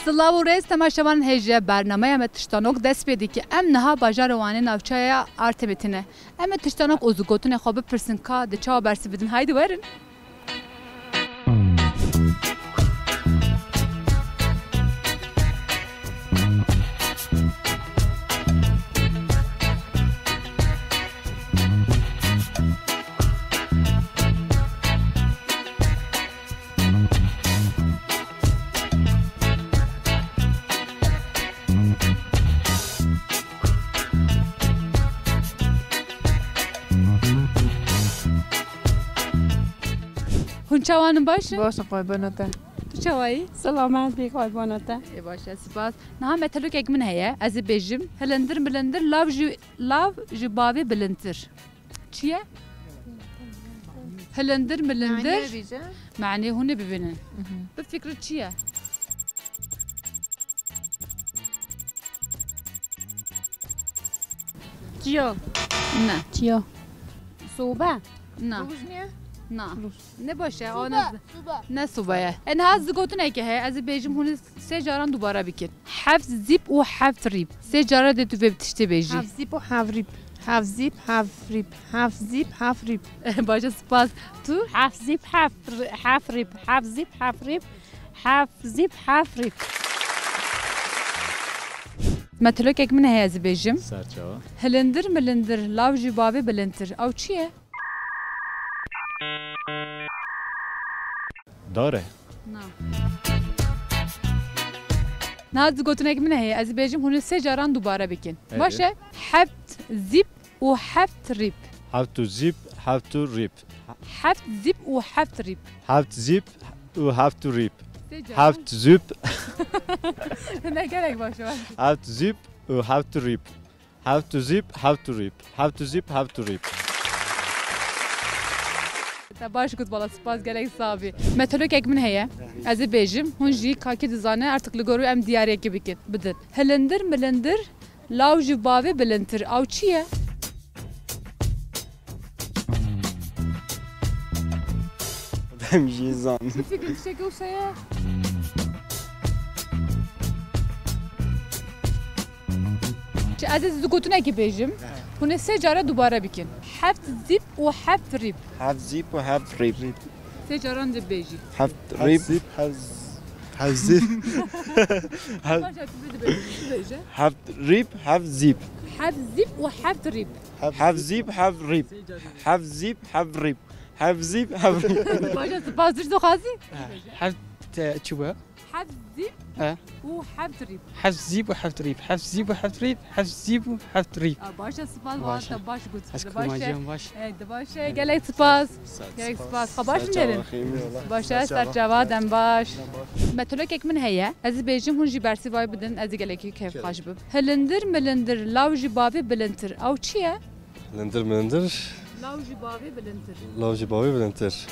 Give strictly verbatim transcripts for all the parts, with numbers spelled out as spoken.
Silav û rêz temaşevanên hêja, bernameya me Tiştanok dest pê dike. Em niha bajarê Wanê navçeya Artemê tine. Em ê Tiştanok û zigotinê xwe bipirsin ka di çawa bersîv bidin. Haydi werin. Hûn çawan in, baş in? Baş in, qurbana te. Tu çawa yî? Selamet bî, qurbana te. Ê, baş e, spas. Niha metelokek min heye, ez ê bêjim, hilindir milindir lav ji, lav ji bavê bilindtir. Çi ye? Hilindir milindir. Manê bibîje. Manê hûn ê bibînin. Mhm. Bifikrin çi ye? Çiyo. Ne. Çiyo. Sobe. Na. Roj niye? Na. Roj. Ne baş e, o ne, ne sobe ye. E, niha ez gotinekê heye, ez ê bêjim hûn ê sê caran dubare bikin. Heft zîp û heft rîp. Sê cara dê tu vê tiştê bêjî. Heft zîp û heft rîp. Heft zîp, heft rîp. Heft zîp, heft rîp. Baş e, spas. Tu? Heft zîp, heft r-, heft rîp. Heft zîp, heft rîp. Heft zîp, heft rîp. Metelokek min heye, ez ê bêjim. Serçawa. Hilindir milindir, lav ji bavê bilindtir. Ew çi ye? Dar e. Na. Niha gotinek min heye, ez ê bêjim, hûn ê sê caran dubare bikin. Ê. Baş e? Heft zîp û heft rîp. Heft û zîp, heft û rîp. Heft zîp û heft rîp. Heft zîp û heft û rîp. Sê caran. Heft zîp. Ne gerek baş e. Heft zîp û heft û rîp. Heft û zîp, heft û rîp. Heft û zîp, heft û rîp. Te baş got, wala spas, gelek sax bî. Metelokek min heye. Ez ê bêjim, hûn jî kakî dizane, artık li gor wî em diyariyekê bikin, bidin. Hilindir milindir, law ji bavê bilindtir. Ew çi ye? Em jî zan. Fikir tiştekî wisa ye. Ji ez ê gotinekî bêjim. Hûn ê sê cara dubare bikin. Heft zîp û heft rîp. Heft zîp û heft rîp. Sê caran dibêjî. Heft rîp. Heft zîp, heft z-, heft zîp. Heft Baş e, tu bê dibêjî, tu bêje. Heft rîp, heft zîp. Heft zîp û heft rîp. Heft zîp, heft rîp. Heft zîp, heft rîp. Heft zîp, heft rîp. Baş e, spas, tu ji dixwazî? Heft, e, çi bû? Heft zîp He? Û heft rîp. Heft zîp û heft rîp. Heft zîp û heft rîp. Heft zîp û heft rîp. A, baş e, spas, baş e. Te baş got. Ez kurmancî baş. E, de baş e. Gelek spas. Gelek spas. Xwe baş in derin. Baş e, serçava, dem baş. Metelokek min heye. Ez ê bêjim, hûn jî bersîvayî bidin. Ez ê gelekî kêfxweş bim. Hilindir milindir, law ji bavê bilindtir. Ew çi ye? Lindir milindir. Law ji bavê bilindtir. Law ji bavê bilindtir.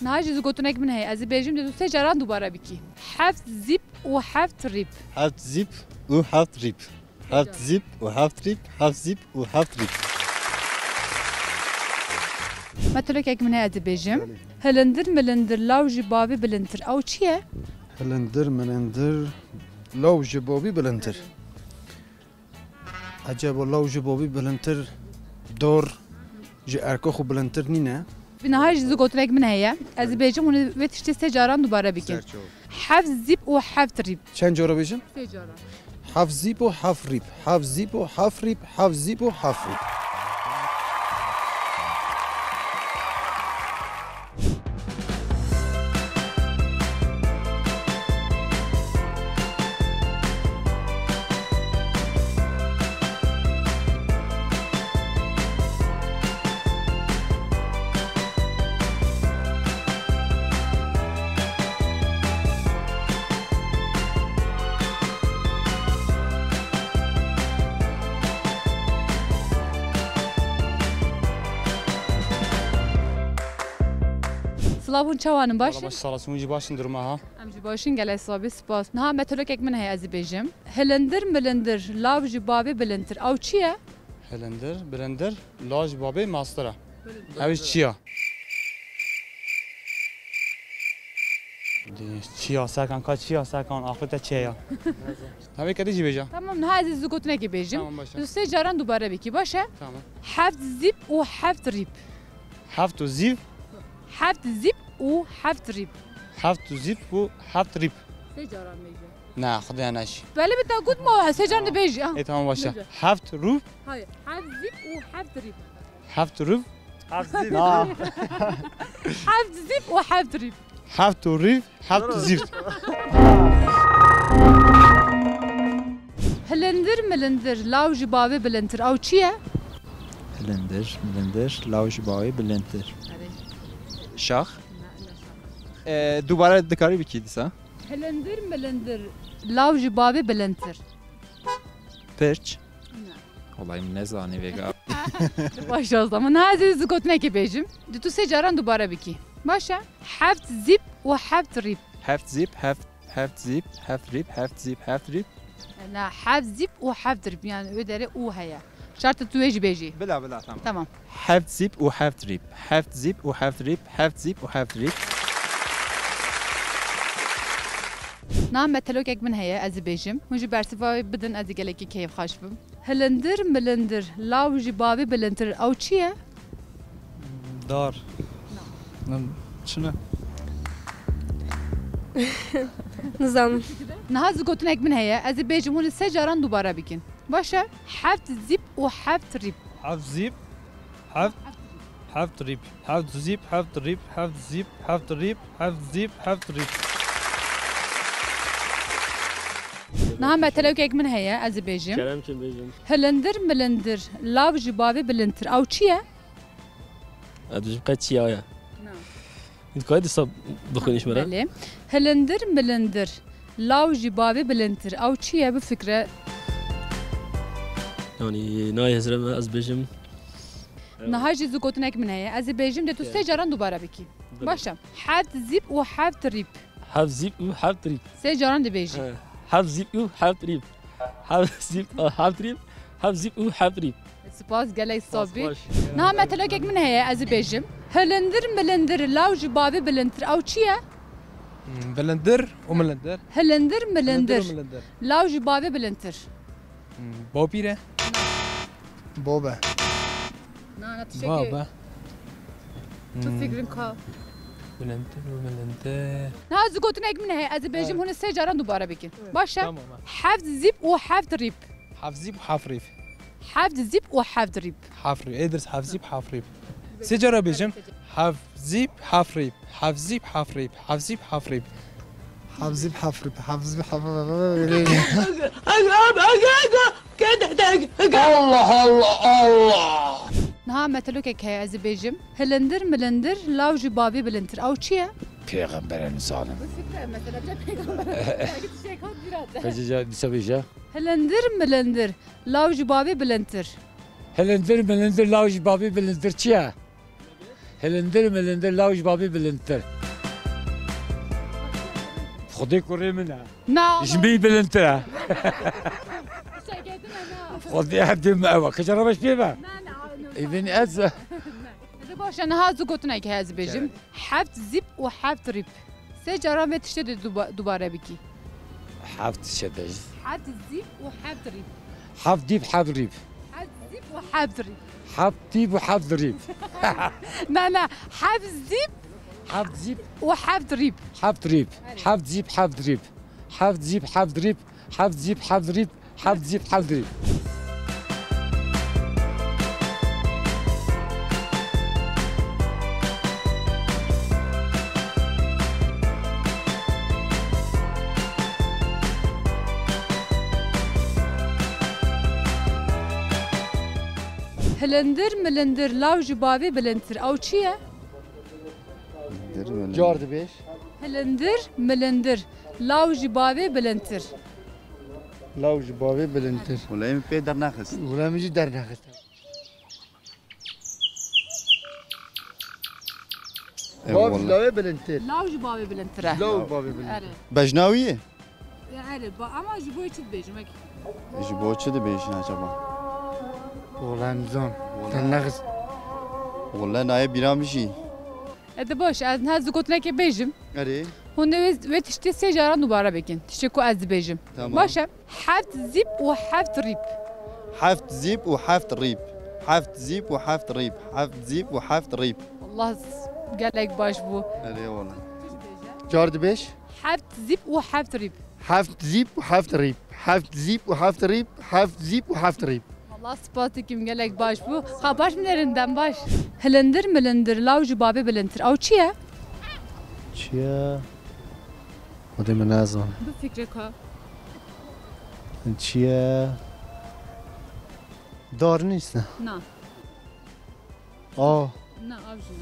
Niha jî gotinek min heye. Ez ê bêjim, dê tu sê caran dubare bikî. Heft zîp û heft rîp. Heft zîp û heft rîp. Heft zîp û heft rîp. Heft zîp û heft rîp. Metelokek min heye, ez ê bêjim. Belê. Hilindir milindir, law ji bavê bilindtir. Ew çi ye? Hilindir milindir, law ji bavê bilindtir. Eceba law ji bavê bilindtir, dor ji erka xwe bilindtir nîne? Niha jî gotinek min heye. Ez ê bêjim, hûn ê vê tiştê sê caran dubare bikin. Serçe. Heft zîp û heft rîp. Çend cara bêjim? Sê caran. Heft zîp û heft rîp. Heft zîp û heft rîp. Heft zîp û heft rîp. Silav, hûn çawan in, baş in? Wala baş, sağ olasın, hûn jî baş in, duruma ha? Em jî baş in, gelek sax bî, spas. Niha metelokek min heye, ez ê bêjim. Hilindir milindir, lav ji bavê bilindtir. Ew çi ye? Hilindir, bilindir, law ji bavê mastir e. Ew çi ye? Çiya Serkan, ka çiya Serkan, aqilê te çi ye ya? Hevê kedî jî bêje. Tamam, niha ez ê zû gotinekê bêjim. Tamam, baş e. Tu sê caran dubare bikî, baş e? Tamam. Heft zîp û heft rîp. Heft û zîp. Heft zîp û heft rîp. Heft û zîp û heft rîp. Sê caran bêje. Na, Xwedê neşî. Belê bi te got ma, sê caran dibêjî, ha. Ê, tamam, baş e. Bêje. Heft rûp. Hayır, heft zîp û heft rîp. Heft rûp. Heft zîp. Na. Heft zîp û heft rîp. Heft û rîp, heft zîp. Hilindir milindir, law ji bavê bilindtir. Ew çi ye? Hilindir milindir, law ji bavê bilindtir. Erê. Şax. Ne, ne şax. Ee, dubare dikarî bikî dîsa? Hilindir milindir, law ji bavê bilindtir. Pirç. Ne. Wallahî min nezanî vêga. Baş e, o zaman. Niha ez ê zû gotinekê bêjim. Di tu sê caran dubare bikî. Baş e? Heft zîp û heft rîp. Heft zîp, heft, heft zîp, heft rîp, heft zîp, heft rîp. Na, heft zîp û heft rîp. Yani wê derê û heye. Şart e tu wê jî bêjî. Bila, bila, tamam. Tamam. Heft zîp û heft rîp. Heft zîp û heft rîp. Heft zîp û heft rîp. Niha metelokek min heye, ez ê bêjim. Hûn jî bersiva wê bidin, ez ê gelekî keyfxweş bim. Hilindir milindir, law ji bavê bilindtir. Ew çi ye? Dar. Çi ne? Nizanim. Niha zû gotinek min heye, ez ê bêjim, hûn ê sê caran dubare bikin. Baş e? Heft zîp û heft rîp. Heft zîp, heft, heft rîp. Heft zîp, heft rîp, heft zîp, heft rîp, heft zîp, heft rîp. Niha metelokek min heye, ez ê bêjim. Kerem çi bêjim? Hilindir milindir, law ji bavê bilindtir. Ew çi ye? Ez dibêjim qey çiya ye. Na. Dikare dîsa bixwînî ji min re? Belê. Hilindir milindir, law ji bavê bilindtir. Ew çi ye, bifikre? Yanî nayê hizre me, ez bêjim. Niha jî zû gotinek min heye. Ez ê bêjim, dê tu sê caran dubare bikî. Baş e. Heft zîp û heft rîp. Heft zîp û heft rîp. Sê caran dibêjî. He. Heft zîp û heft rîp. Heft zîp, heft rîp. Heft zîp û heft rîp. Spas, gelek sabî. Spas, baş. Niha metelokek min heye, ez ê bêjim. Hilindir milindir, law ji bavê bilindtir. Ew çi ye? Hmm, bilindir û milindir. Hilindir milindir. Hilindir û milindir. Law ji bavê bilindtir. Hmm, bopîre. Bobe. Na, na, tiştekî. Bobe. Tu fikrin ka. Bilintir û milintir. Niha zû gotinek min heye, ez ê bêjim, hûn ê sê caran dubare bikin. Baş e? Tamam, ha. Heft zîp û heft rîp. Heft zîp, heft rîp. Heft zîp û heft rîp. Heft rîp. Ê dirst heft zîp, heft rîp. Sê cara bêjim. Heft zîp, heft rîp. Heft zîp, heft rîp. Heft zîp, heft rîp. Heft zîp, heft rîp. Heft zîp, heft rîp. Allah, Allah, Allah! Niha metelokek heye, ez ê bêjim. Hilindir milindir, law ji bavê bilindtir. Ew çi ye? Pêxemberên zalim. Bu fikre mesela, bir peygamber. Belki tiştek hat biraz. Kaçıca dîsa bêje? Hilindir milindir, law ji bavê bilindtir. Hilindir milindir, law ji bavê bilindtir çi ye? Hilindir milindir, law ji bavê bilindtir. Xwedê kurê min e. Na, Ji min bilindtir e. Şeketin e, na. Xwedê hevdê me ew e. Kıca rebeş pê be. Na, na, na. Evin ez. Hadi baş e, niha zû gotinek heye, ez bêjim. Heft zîp û heft rîp. Sê caran vê tiştê dê duba-, dubare bikî. Heft çi bêjî? Heft zîp û heft rîp. Heft dîp, heft rîp. Heft zîp û heft rîp. Heft dîp û heft rîp. Na, na. Heft zîp Heft zîp. û heft rîp. Heft rîp. Heft zîp, heft rîp. Heft zîp, heft rîp. Heft zîp, heft rîp. Heft zîp, heft rîp. Hilindir milindir, law ji bavê bilindtir. Ew çi ye? Hilindir milindir. Car dibêj. Hilindir milindir, law ji bavê bilindtir. Law ji bavê bilindtir. Wele min pê dernexist. Wele min jî dernexist. E, Bav ji wele. Lawê bilindtir. Law ji bavê bilindtir e. Law bavê bilindtir. Erê. Bejna wî ye? Ya, erê, ba-, ama ji bo çi dibêjim, wek? Ji bo çi dibêjin acaba? Wele nizam. Wele. Dernexist. Wele nayê bîra min jî. E, de baş, ez niha ez gotinekê bêjim. Erê. Hûn ê wê, wê tiştê sê caran dubare bikin. Tiştê ku ez dibêjim. Tamam. Baş e. Heft zîp û heft rîp. Heft zîp û heft rîp. Heft zîp û heft rîp. Heft zîp û heft rîp. Allah, gelek baş bû. Erê wala. Car dibêj. Heft zîp û heft rîp. Heft zîp û heft rîp. Heft zîp û heft rîp. Heft zîp û heft rîp. Allah, spas dikim, gelek baş bû. Ha, baş minerin, dem baş. Hilindir milindir, law ji bavê bilintir. Ew çi ye? Çi ye? Xwedê min nazan. Bifikre ka. Çi ye? Dar nîst. Na. A. Na, av jî.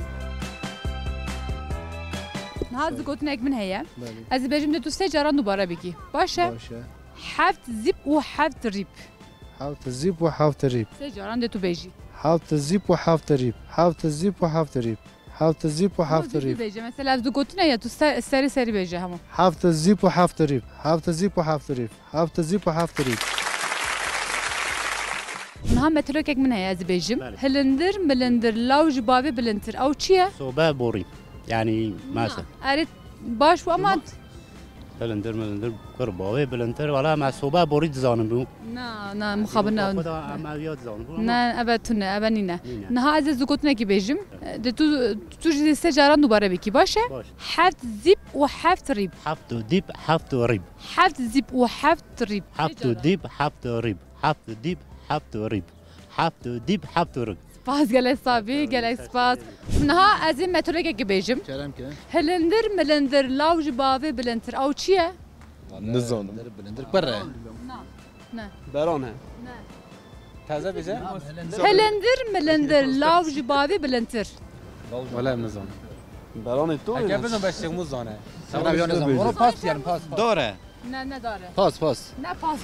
Niha zigotinek min heye. Belê. Ez dibêjim de tu sê caran dubare bikî. Baş e? Baş e. Heft zîp û heft rîp. Heft zîp û heft rîp. Sê caran de tu bêjî. Heft zîp û heft rîp. Heft zîp û heft rîp. Heft zîp û heft rîp. Bêje. Mesela ez dugotine ya tu ser, serî serî bêje hema. Heft zîp û heft rîp. Heft zîp û heft rîp. Heft zîp û heft rîp. Niha metelokek min heye ez dibêjim. Belê. Hilindir milindir law ji bavê bilintir. Ew çi ye? Sobe borî. Yani mesela. Erê, baş bû ama. Hilindir milindir kir bavê bilintir. Wala me sobe borî dizanim bû. Na, na, mixabin na. Xweda em ev ya dizanim bû. Na, eve tune, eve nîne. Nîne. Niha ez ê zigotinekî bêjim. De tu, tu jî sê caran dubare bikî, baş e? Baş. Heft zîp û heft rîp. Heft û dîp, heft û rîp. Heft zîp û heft rîp. Heft û dîp, heft û rîp. Heft û dîp, heft û rîp. Heft û dîp, heft û rîp. Spas gelek Sabî, gelek spas. Niha ez ê metelokekê bêjim. Kerem ke. Hilindir milindir law ji bavê bilintir. Ew çi ye? Nizanim. Bilindir, bilindir, pere. Na. Ne. Beran e. Ne. Taze bêje? Hilindir milindir law ji bavê bilintir. Wala nizanim. Beranê to. Eke bizin beşik muzane. Sana bir nizanim. Onu pas diyelim, pas, pas. Dore. Ne, ne dare. Pas, pas. Ne pas.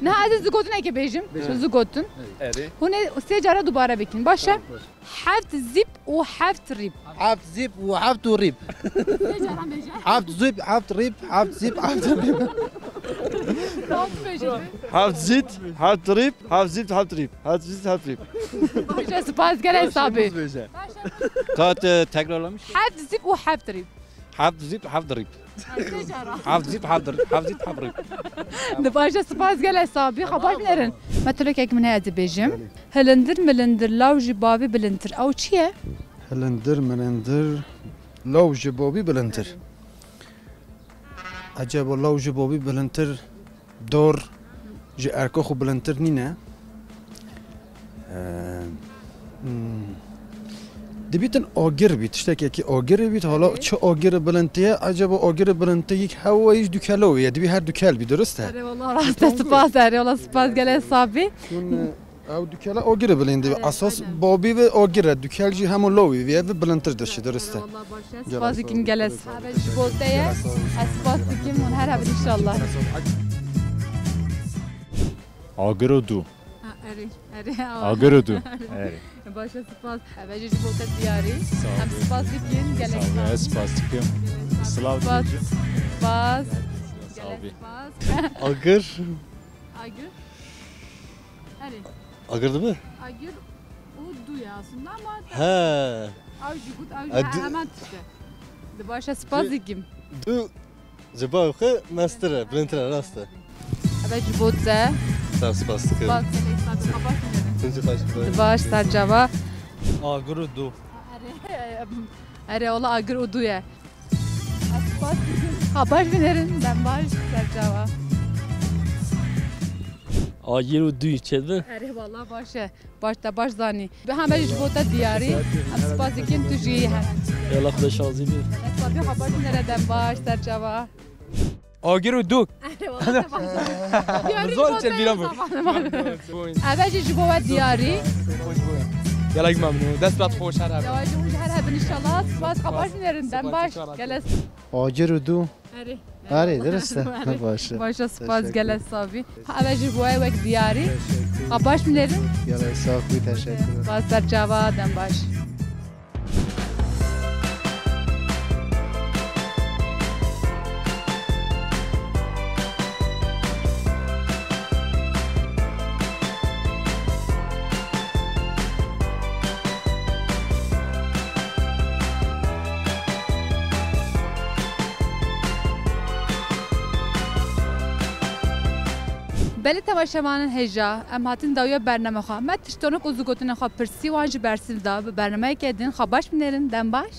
Ne, ez ê zigotinekê bêjim. Zigotin. Erê. Hûn ê sê cara dubare bikin. Baş e? Tamam, baş. Heft zîp û heft rîp. Heft zîp û heft û rîp. Sê caran bêje. Heft zîp, heft rîp, heft zîp, heft rîp. Tamam, tu bêje. Heft zît, heft rîp, heft zîp, heft rîp. Heft zît, heft rîp. Baş e, spas gelek Sabî. Baş e. Kat, e, tekrarlamış. Heft zîp û heft rîp. Heft zîp, heft rîp. Heft zîp, heft rîp. Heft zîp, heft rîp. Di baş e, spas gelek Sabî. Xwe baş binerin. Metelokek min heye ez ê bêjim. Belê. Hilindir milindir law ji bavê bilintir. Ew çi ye? Hilindir milindir law ji bavê bilintir. Eceba law ji bavê bilintir dor ji erka xwe bilintir nîne. Eee, hmm. Dibîtin agir bî, tiştekekî agirî bî, hala çi agirî bilintî ye? Eceba agirî bilintî yek hewa yî ji dukela wê ye, dibî her dukel bî, dirist e? Erê, wala rast e, spas, erê, wala spas gelek Sabî. Çûn, e, Ew dukela agirî bilind dibe. Aynen, esas aynen. Babî ve agir e. Dukel jî hemû lawî vê ve bilindtir dişi, dirist e. Eyvallah, baş e. Spas dikim gelek. Eve ji bo te ye. Ez spas dikim hûn her hebin inşallah. Agir û dû. Ha, erê, erê. Agir û dû. Erê. Baş e, spas. Eve ji bo te diyarî. Sağ ol. Em spas dikin gelek. Sağ ol. Ez spas dikim. Silav dikim. Spas. Spas. Sağ ol. Gelek spas. Agir. Agir. Erê. Agir dibe? Agir û dû ye aslında ama. He. Ew jî got, ew jî heman tişt e. Di baş e, spas dikim. Dû ji bo xwe mestir e, bilindtir e, rast e. Eve ji bo te. Sağ ol, spas dikim. Spas, gelek spas, xwe baş dikim. Hûn jî xweş bibin. Di baş, ser çava. Agir û dû. Erê, erê, wala agir û dû ye. Ha, baş binerin, dem baş, ser çava. Agir û dû çêdibin? Erê, wala baş e. Baş, te baş zanî. Bi heme ji bo te diyarî. Em spas dikin tu jî her. Yallah, Xwedê şazî bî. Tabii, ha, baş binere, dem baş, ser çava. Agir û dû. Erê, wala te baş. Diyarî zor çêdibî. Eve jî ji bo we diyarî. Gelek memnûn. Dest pê xweş, her hebin. Ya, ji hûn jî her hebin inşallah. Spas, ha, baş binerin, dem baş. Gelek. Agir û dû. Erê. Erê, dirist e. Erê. Baş e. Baş e, spas, teşekkür. Gelek sağ bî. Ha, eve jî bo we wek diyarî. Teşekkür. Ha, baş binerin. Gelek sağ bî, teşekkür. Spas, ser çava, dem baş. Belê temaşevanên hêja, em hatin dawiya bername xwe. Me tiştonik û zigotinên xwe pirsî, wan jî bersiv da. Bi bernameyeke din xwe baş binêrin, dem baş.